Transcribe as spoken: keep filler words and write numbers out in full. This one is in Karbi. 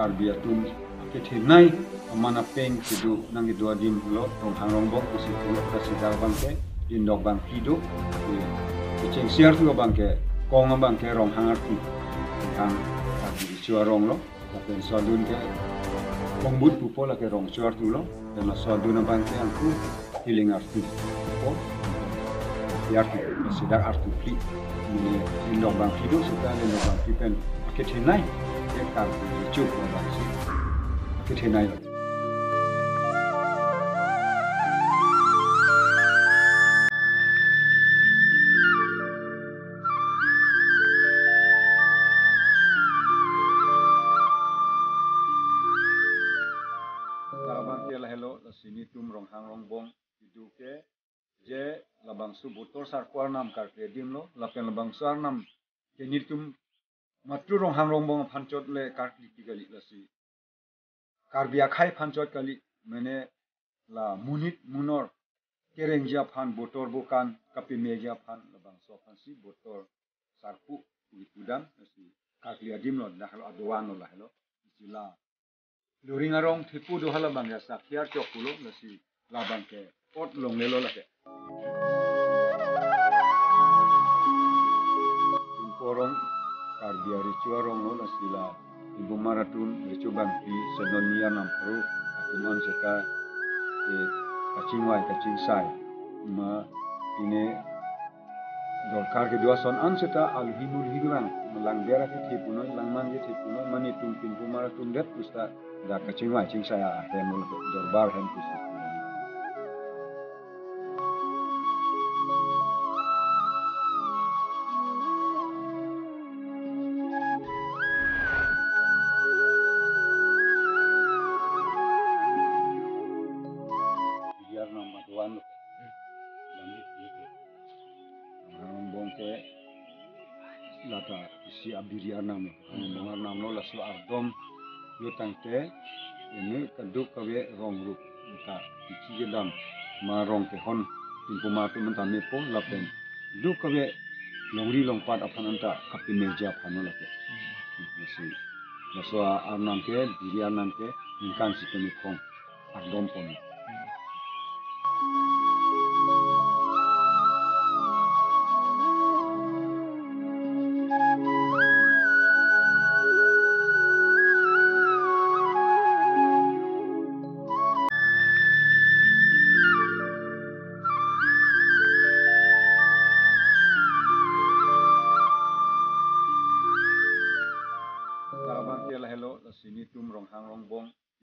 Karbi atum kethenei aman apeng kedo nangkedo adim lo Ronghang Rongbong pusi pulo. Lasi dak abangke Lindok Bangphli do. Kechengsi artu abangke, kong abangke Ronghang artu. Ronghang Karbi Recho arong lo. Lapen laso adun ke Kongbut pupo, lake Rongcho artu lo. Lapen laso adun abangke angku Hiling artu. Ko, ya artu, sida artu phli. Mane Lindok Bangphli do, sida Lindok Bangphli pen kethenei, ya Karbi Recho abangsi kethenei lo. Labang ke lahelo, lasi netum Ronghang Rongbong kedo ke, je labangso Botor Sarpo arnam karkli adim lo, lapen labangso arnam ke netum matro Ronghang Rongbong aphan chot le karkli kali, lasi Karbi akhei aphan chot kali, mane la monit monor kerengji aphan, botor bokan kapemeji aphan, labangso aphansi Botor Sarpo pu pudam, lasi karkli adim lo, dak lo adovan lo lahelo. Lasi la Loring arong thepo do, halabang ya sakhi archok pulo, lasi labang ke ot longlelo lake. Thengpo arong Karbi Recho arong lo, lasi la Thengpomar atum, Recho Bangphli, Senonni arnam pharo atum an seta, eh, kachingvai kachingsai ma pine dorkar kedo ason an seta alhi nulhi vang, langder akethe punoi, langman kethe punoi, mane netum Thengpomar atum det pusita dak kachingvai chingsai ahem lo, dorbar hem pusi. Biri arnam adovan lo. Ronghang Rongbong ke lata isi abiri arnam lo. Rongbong arnam lo, laso ardom jo tangte, ini kadokave rong rup ta isi kedam ma rong kehon Thengpomar atum anta mepo, lapen kadokave longri longpat aphan anta kapemeji aphan lo lake. Lasi laso arnam ke, biri arnam ke ningkan sitame khong ardom pon. Labang ke lahelo, lasi netum Ronghang Rongbong